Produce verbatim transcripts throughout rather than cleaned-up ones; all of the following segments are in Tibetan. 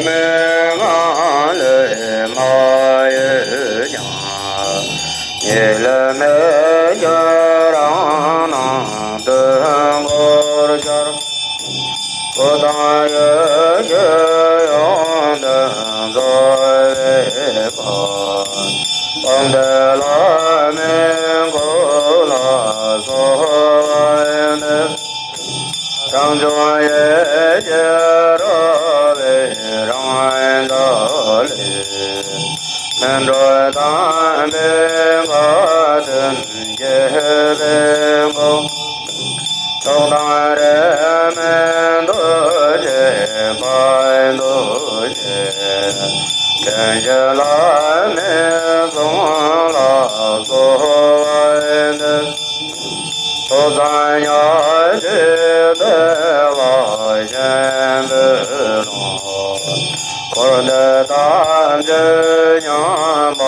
མི་ང་ལས་མ་ཡོད་ཀྱང་། ཉིད་ལས་མེད་ཀྱང་རང་སྣང་དུ་འཁོར་ཤར། གོ་དང་ཡོད་ཀྱི་ཡོན་ཏན་རྫོགས་པའི་བར། དཔལ་ལྡན་བླ་མའི་འཁོར་ལ་གསོལ་བ་འདེབས། རང་བྱུང་ཡེ་ཤེས་རོལ་པའི་རང་རྩལ་ལས། སྨིན་གྲོལ་དམ་པའི་ཁ་ཏོན་སྐྱེད་པའི་སྒོ། ཐུགས་དམ་རིས་མེད་རྡོ་རྗེ་ཕ་རྡོ་རྗེ། དྲིན་ཅན་བླ་མའི་གསུང་ལ་གསོལ་བ་འདེབས། ཐོས་བསམ་ཉག་གཅིག་བདེ་བ་ཆེན་པོའི་ཀློང་། འཁོར་འདས་ཐམས་ཅད་མཉམ་པ་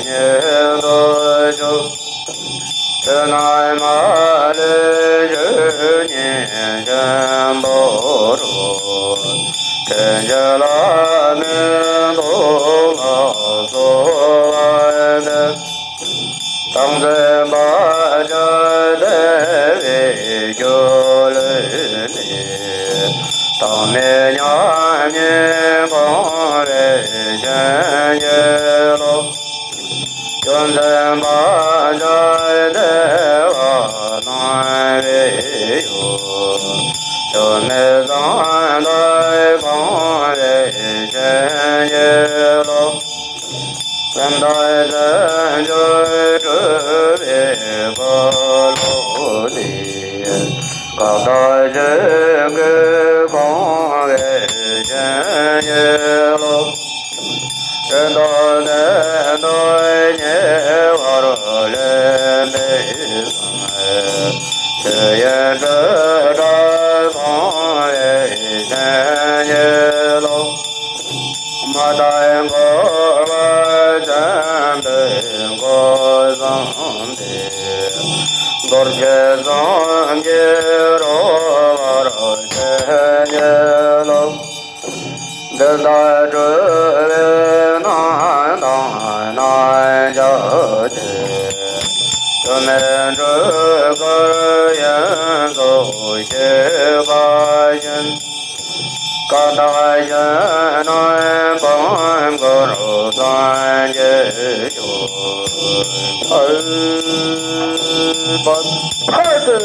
ཉིད་དུ་གྱུར། ཕྱི་ནང་མ་ལུས་ཆོས་ཉིད་ཆེན་པོར་གྲོལ། དྲིན་ཅན་བླ་མའི་ཐུགས་ལ་གསོལ་བ་འདེབས། དམ་ཚིག་བར་ཆད་བདེ་བའི་སྒྱུ་ལུས་ནས། དྭངས་མའི་མཉམ་ཉིད་གང་བའི་བྱིན་གྱིས་རློབས། སྐྱོན་མཚོན་བར་ཆད་བདེ་བ་སྣང་བའི་ཡུལ། སྐྱོན་མེད་བཟང་དག་གང་བའི་བྱིན་གྱིས་རློབས། སེམས་དང་སེམས་བྱུང་སྤྲུལ་པའི་འཁོར་ལོ་འདི། སྐབས་དང་ཞིང་གི་གང་བའི་བྱིན་གྱིས་རློབས། སྲིད་དང་གནས་དང་ཉེ་བར་ལེན་པའི་བཟང་། ཆོས་དབྱིངས་སྤྲོས་བྲལ་གང་བའི་བྱིན་གྱིས་རློབས། མ་དག་འཁོར་བ་ཆེན་པོའི་འཁོར་བཟང་འདི། རྡོ་རྗེ་སེམས་ཀྱིས་རོལ་པར་བྱིན་གྱིས་རློབས། འདི་ལྟར་སྤྲུལ་པའི་རྣམ་ཐར་རྣམ་བརྒྱ་སྟེ། དུ་མའི་སྤྲུལ་སྐུར་ཡོངས་སུ་གཤེགས་པ་བཞིན། སྐབས་དང་ཞིང་རྣམས་བོན་སྐོར་སངས་རྒྱས་ཕར་ཕར་ཕར།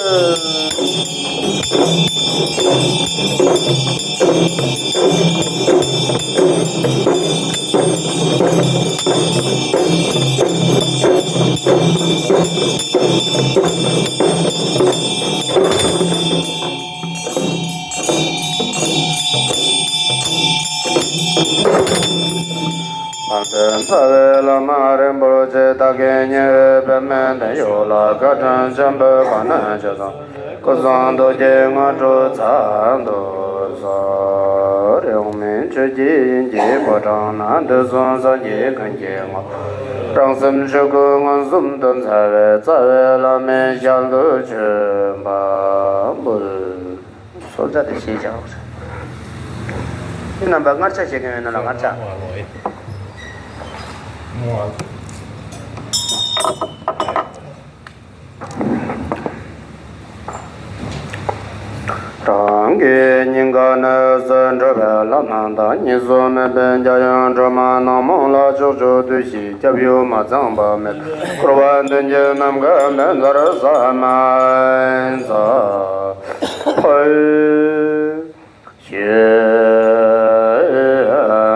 ལམ་སྟོན་རྩ་བའི་བླ་མ་རིན་པོ་ཆེ་བདག་གི་ཉེ་བའི་པདྨའི་དོན་ཡོད་ལ། བཀའ་དྲིན་ཆེན་པོས་གང་ནས་ཆེ་ཙམ་སྐུ་གསུང་ཐུགས་ཀྱི་དངོས་གྲུབ་སྩལ་དུ་གསོལ། རེའུ་མིག་ཆོས་ཀྱི་དབྱིངས་ཀྱི་ཕོ་བྲང་ན། དུས་གསུམ་སངས་རྒྱས་ཀུན་གྱི་ངོ་བོ། རང་སེམས་ཆོས་སྐུ་མངོན་སུམ་དུ་མཛད་པའི་རྩ་བའི་བླ་མའི་ཞལ་དུ་མཆོད་པ་འབུལ། གསོལ་ཇ་དེ་བཞེས་བཞག་རོགས་བྱས། ཁྱེད་རྣམ་པ་སྔར་ཆད་བཞེས་མཁན་ཡོད་ན་ལ་སྔར་ཆད། རང་གི་སྙིང་ག་གནས་སུ་འགྲོ་བའི་བླ་མ་དང་། གཉིས་སུ་མེད་པའི་འཇམ་དབྱངས་སྒྲོལ་མ་ནག་མོ་ལ་ཕྱོགས་བཅུ་དུས་བཞིའི་སྐྱབས་ཡུལ་མ་ཚང་པ་མེད། འཁོར་བ་མདུན་གྱི་ནམ་མཁའ་མེ་འབར་ས་མ་ཚ། ཧོ། ཞེས་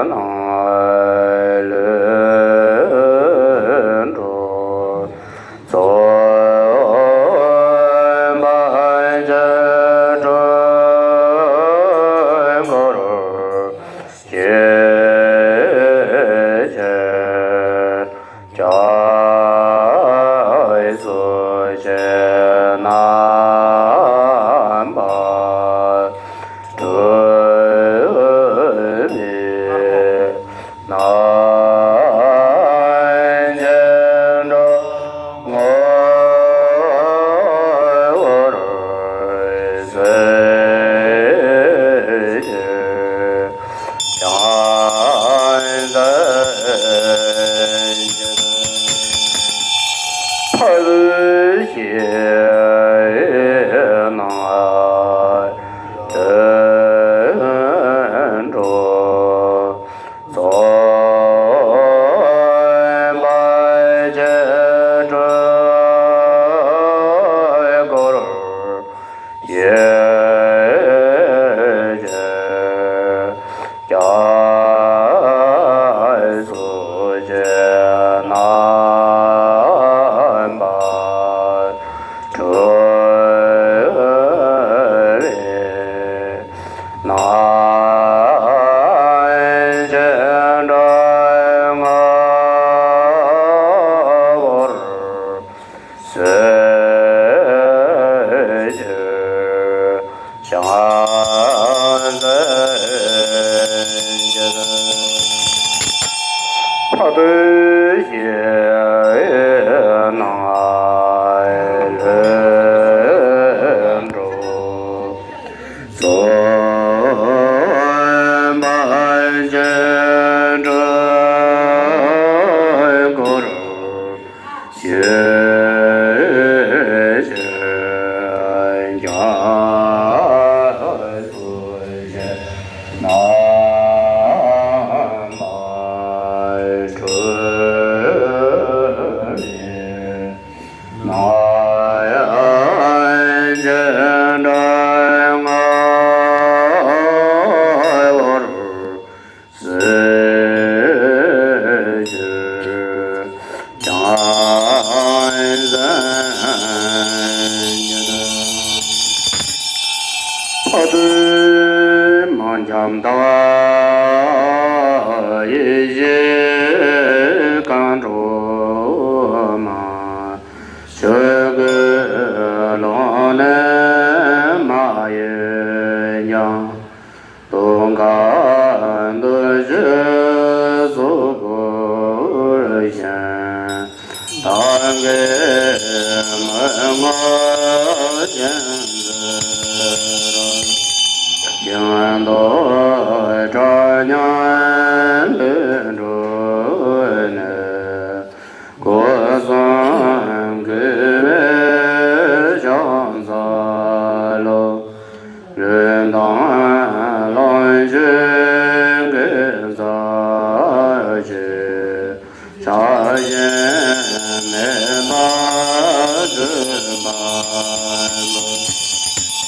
སྣང་ལུས་འགྲོ། རྩོམ་པ་ཅི་སྤྲོས་འཁོར་བཅས་ཆེ། སྐྱབས་སུ་མཆི་རྣམ་པར་སྤྲུལ་པའི་རྣམ་འབྱེད་འགྲོ་བར་གསོལ་ཞིང་། ལ་སོགས་ཀྱི་རྣམ་པར་འཁྲུལ་བའི་སྣང་ཞེན་དྲི་ང་བོར་སོད་ཅིག་ཀྱང་ཟད་འགྱུར། ཕ་དུ་ཞེ་ནང་ལྷོད་འགྲོ། སོན་པ་ཅན་དྲུག་སྐོར་ཞེས་བྱ་བ་སོ་ཞེས་རྣམ་པར་འཁྲུལ་ནས། ནམ་ཡང་ཅི་འདྲ་ང་བོར་སོད་ཅིག་ཀྱང་ཟད་འགྱུར། ཕ་དུ་མ་འཇམ་ལྟ་བུ་ཡེ་ཤེས་གང་གྲོལ་མ། ཆོས་སྐུའི་ཀློང་ནས་མ་གཡོས་ཀྱང་། སྟོན་ཀ་འདི་ཕྱི་སོགས་བུར་ཞེན། ད་གིན་མི་མངོན་ཅན་འདི་རུ། ཡང་དག་ཁྲ་ཉག་ལས་གྲོལ་ནས། སྒོ་གསུམ་གུས་པས་ཕྱག་འཚལ་ལོ། རིན་ཐང་ལོངས་སྤྱོད་ཀུན་བསགས་ཤིང་། ཆགས་ཞེན་མེད་པར་སྒྲུབ་པ་ལ།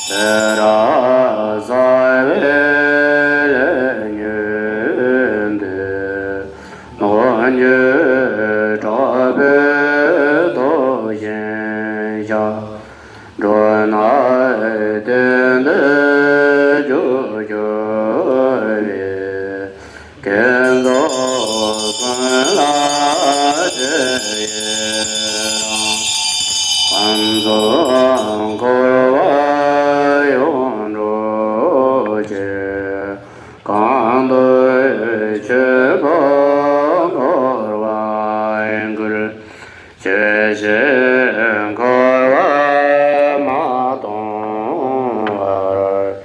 དེ་ར་བསགས་པའི་ལས་ཉོན་ཏེ། ལོངས་སྤྱོད་དྲག་པོས་དོགས་ཞེན་བྱ། འགྲོ་རྣམས་བསྟན་འདི་རྒྱུར་གྱུར་པའི། བསྐྱེད་རྫོགས་ཀུན་ལ་རྗེས་ཡི་རང་། ཕུན་སུམ་འཁོར་བ་ཡོངས་གྲོལ་ཕྱིར། གང་དུ་ཆོས་པོ་འཁོར་བར་འགྱུར། ཆོས་ཕྱིར་འཁོར་བ་མ་སྟོངས་བར།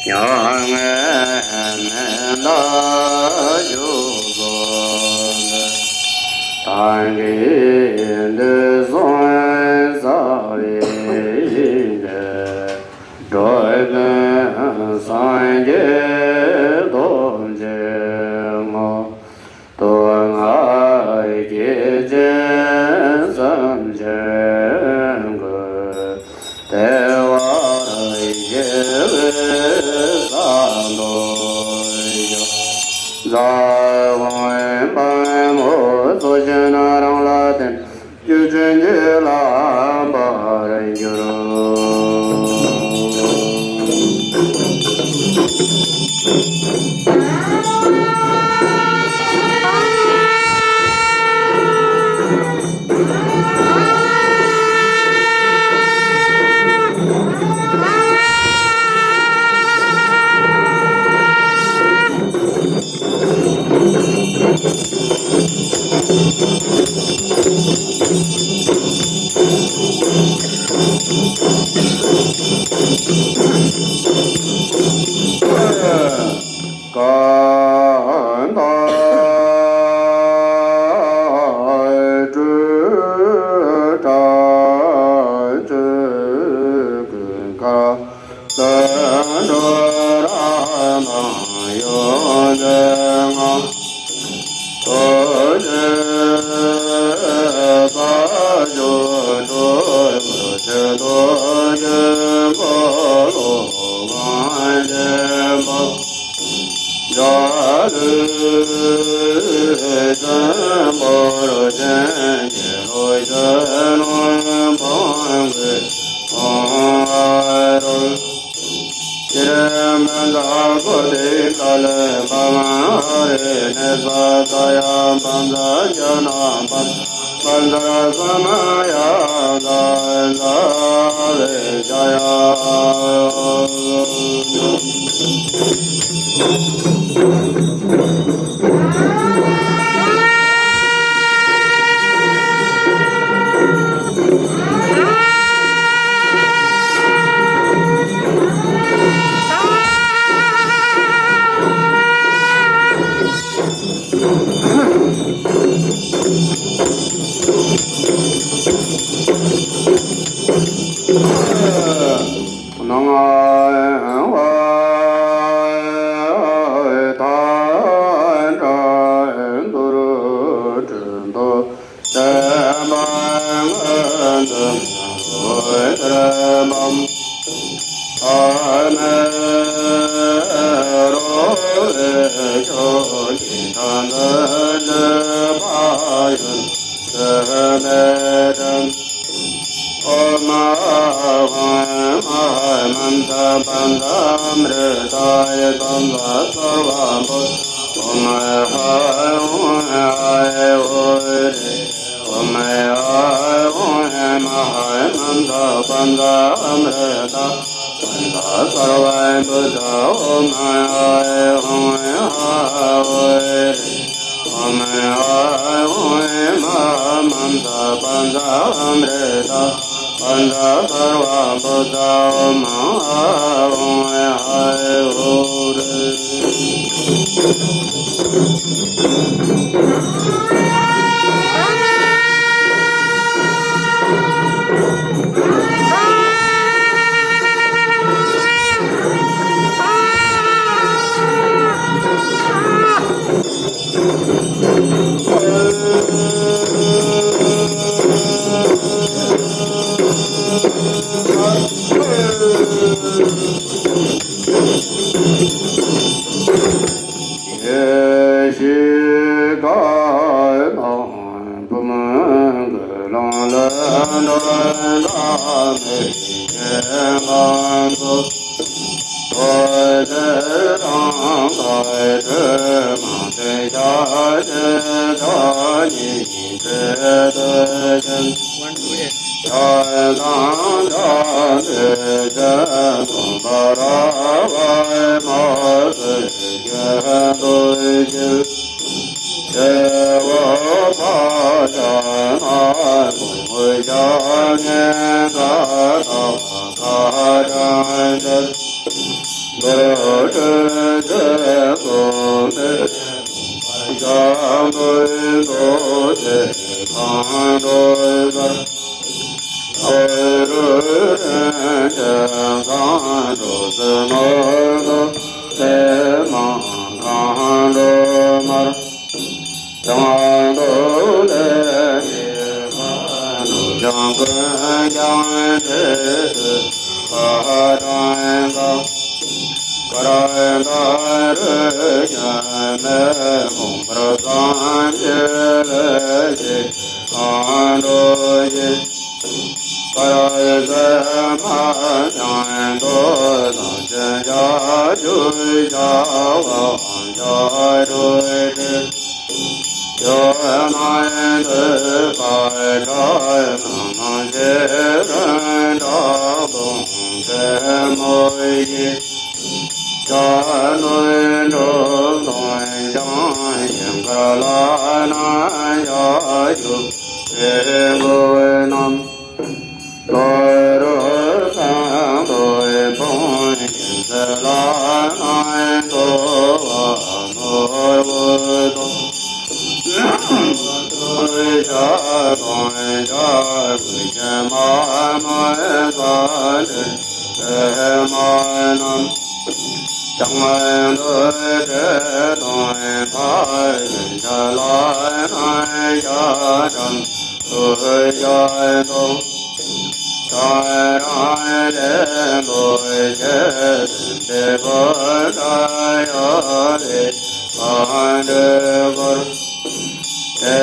མྱ་ངན་མི་འདའ་བཞུགས་གསོལ་འདེབས། ད་གིན་དུས་གསུམ་བསགས་པའི་འབྲས། འགྲོ་ཀུན་སངས་རྒྱས་ཐོབ་ཕྱིར་བསྔོ། སྟོད་མངའ་སྐྱེས་ཆེན་སེམས་ཅན་ཀུན། བདེ་བར་གཤེགས་པའི་ས་མཐོར་བཞུགས། ཛཿ་ཧཱུྃ་པདྨོ་ཚོགས་ཆེན་རང་ལ་བརྟེན། སྐྱེ་འཆི་གཉིས་ལ་འབར་འགྱུར། དང་འདྲེ་བར། དེ་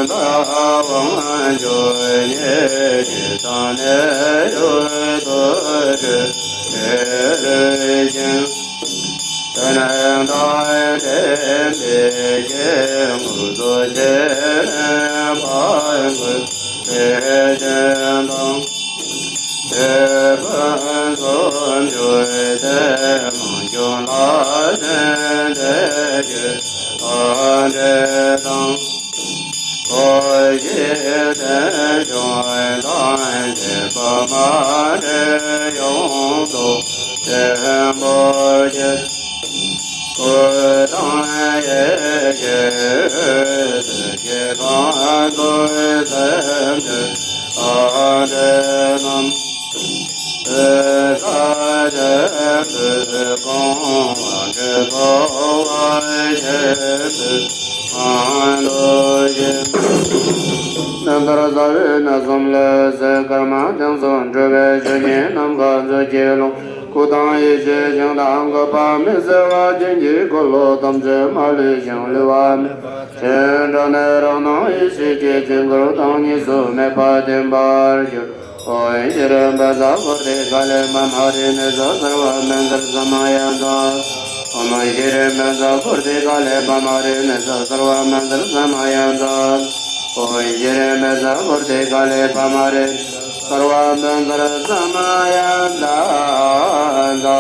འདྲ་དབང་བསྒྱུར་ཉེ་ཆེ་ཚང་ནས་ཡོད་དོ་རེ་རེ་ཞིང་། དེ་ནས་བདག་དེ་འདི་སྐྱེ་དངོས་སུ་སྐྱེ་ནས་ཕར་འགོད་པའི་རྐྱེན་དང་། དེ་ཕུན་སུམ་ཚོགས་ཏེ་མང་བྱུང་ལ་ཕྱིན་དེ་སྐྱེས་པ་འདྲེ་དང་། ཁོ་བོའི་རྟེན་འབྱུང་དང་བཅས་པ་མ་འདྲེས་ཡོངས་རྫོགས་ཆེན་པོ་སྐྱེས། སྐུ་དང་ཡེ་ཤེས་འོད་ཟེར་གྱི་གང་དུ་སེམས་བསྐྱེད་པ་འདྲེ་རྣམས། འོད་གསལ་ཆེན་པོས་གང་བ་འདྲེ་འཚོ་བ་ཆེན་པོའི་ངང་དུ་བཞེངས། རྣམ་ཐར་རྩ་བའི་གནས་གསུམ་ལས་ཟེར། སྐར་མ་དེང་སང་འགྲོ་བའི་ཆོས་ཉིད་ནམ་མཁའ་མཛོད་ཀྱི་ཀློང་། སྐུ་དང་ཡེ་ཤེས་ཞིང་དང་བཀོད་པ་མི་གསལ་བ་རྒྱན་གྱི་འཁོར་ལོ་ཐམས་ཅད་མ་ལུས་ཤིང་ལུས་པ་མེད་པ་ཆེ་དྲགས་ནས་རང་སྣང་ཡེ་ཤེས་ཀྱི་དཀྱིལ་འཁོར་དང་གཉིས་སུ་མེད་པར་ལྡན་པར་གྱུར། ཨོཾ་ཤྲཱི་པཉྩ་བོ་དྷི་ག་ལེ་པདྨ་ཧ་རི་ནི་ས་སརྦ་མནྟྲ་ས་མ་ཡ་ཛ། ཨོཾ་ཤྲཱི་པཉྩ་བོ་དྷི་ག་ལེ་པདྨ་ཧ་རི་ནི་ས་སརྦ་མནྟྲ་ས་མ་ཡ་ཛ། ཨོཾ་ཤྲཱི་པཉྩ་བོ་དྷི་ག་ལེ་པདྨ་ཧ་རི་ནི་ས་སརྦ་མནྟྲ་ས་མ་ཡ་ཛ།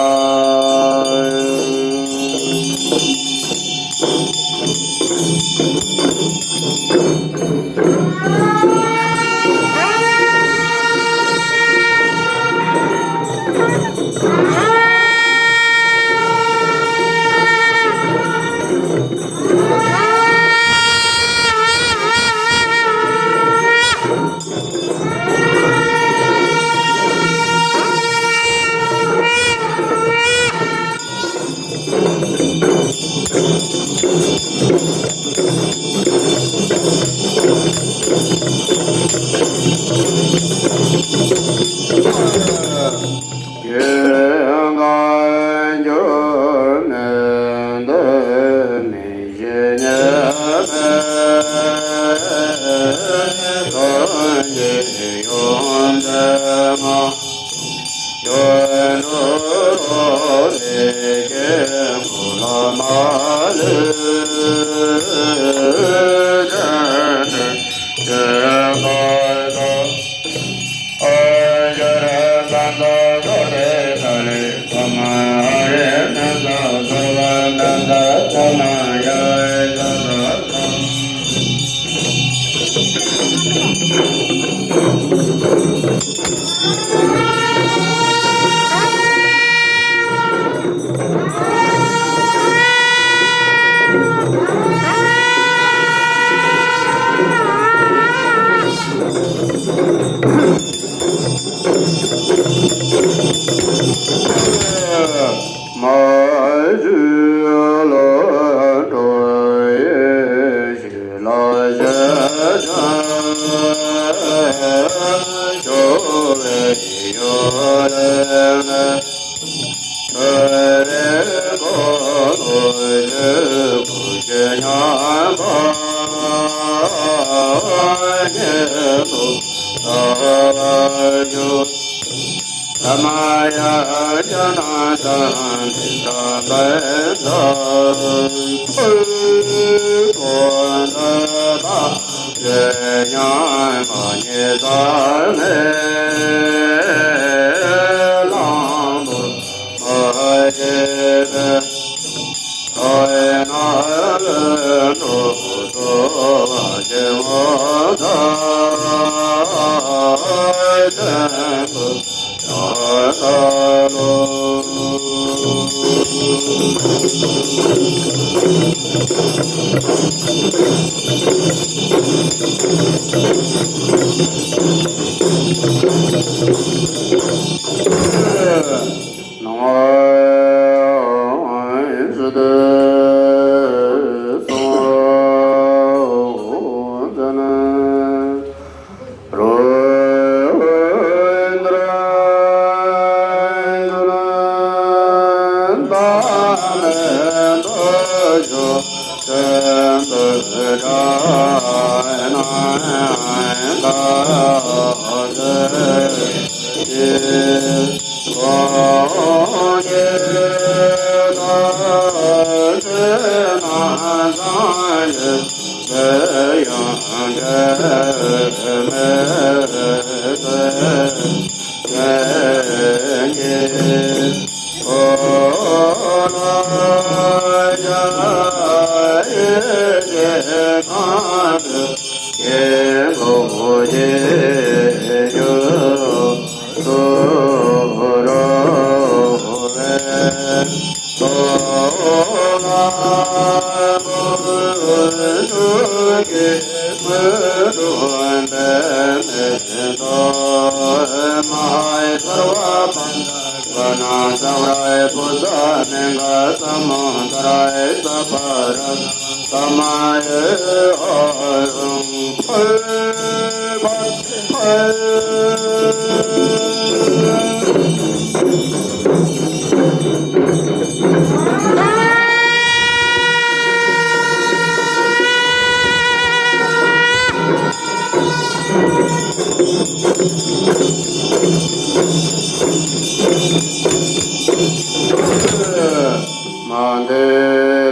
མ་འདི་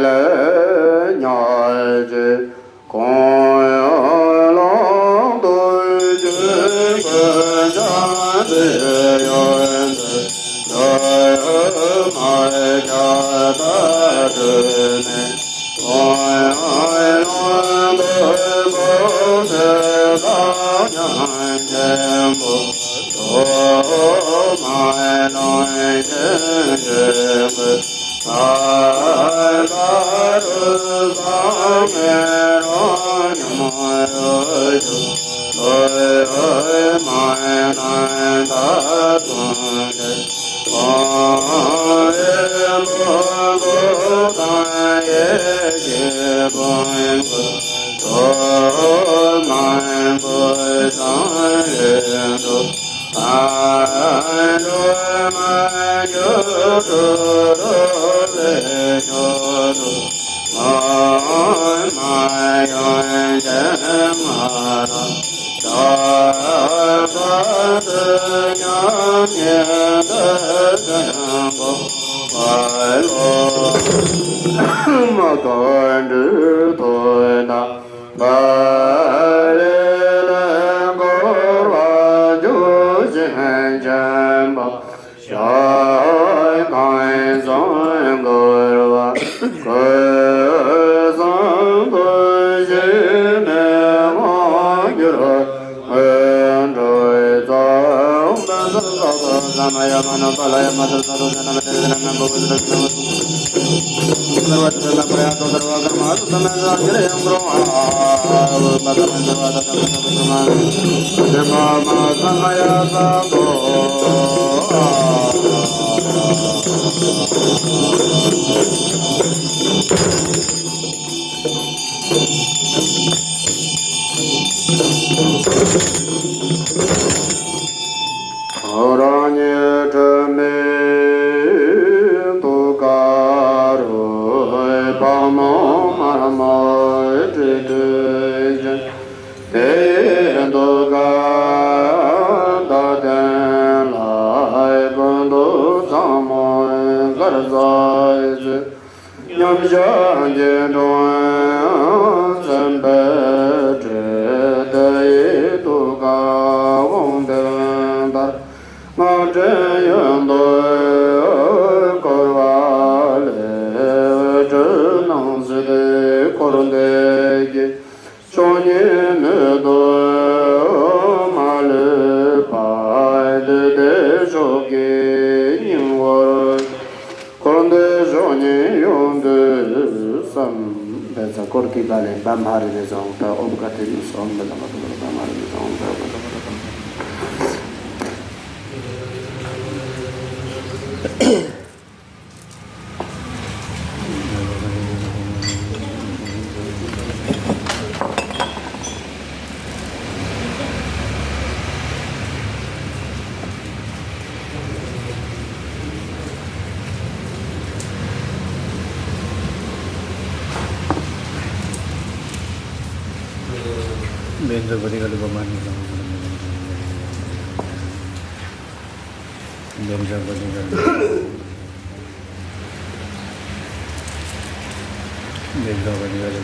ལས་ཉག་གཅིག་གང་ལ་དུ་བྱོན་པའི་ཆ་དེ་ཡོད་དེ། མ་ཁྱབ་བརྡལ་ནས། རང་ཉིད་དྲི་མེད་ཐུགས་ཀ་རུ། ཕག་མོ་དམར་མོ་སྤྲེལ་དུས་ཅན། དེ་ཡི་ཐུགས་ཀ་བདག་བསྟན་ལ། ཀུན་ཏུ་བཟང་མོ་གར་ཟག་མཛད། མཉམ་གཞག་གི་འགྲོ་བའི་སེམས་དཔའི་སྲས། དེ་ཡི་ཐུགས་ཀ་དབང་ལྡན་ལྟར། སྔགས་ཕྲེང་ཡོན་ཏུ་བསྐོར་བ་ལས། འོད་འཕྲོས་སྣང་སྲིད་འཁོར་འདས་ཀྱི། ཕྱོགས་གཉིས་མེད་དུ་མ་ལུས་པ། བདུད་སྡེ་ཕྱོགས་ཀྱི་སྙིང་པོར། འཁོར་འདས་ཕྱོགས་གཉིས་ཡོངས་འདུས་སམ། བཛྲ་ཀོར་ཏི་ཀ་ལས་བྷ་མ་རི་ནི་ཛོང་ཏ་ཨོབ་ག་ཏི་ནི་སོ་མི་ལ་མ་ཏུ་བྷ་མ་རི་ནི་ཛོང་ཏ། Benzo Badigalu Bamani. Benzo Badigalu. Benzo Badigalu.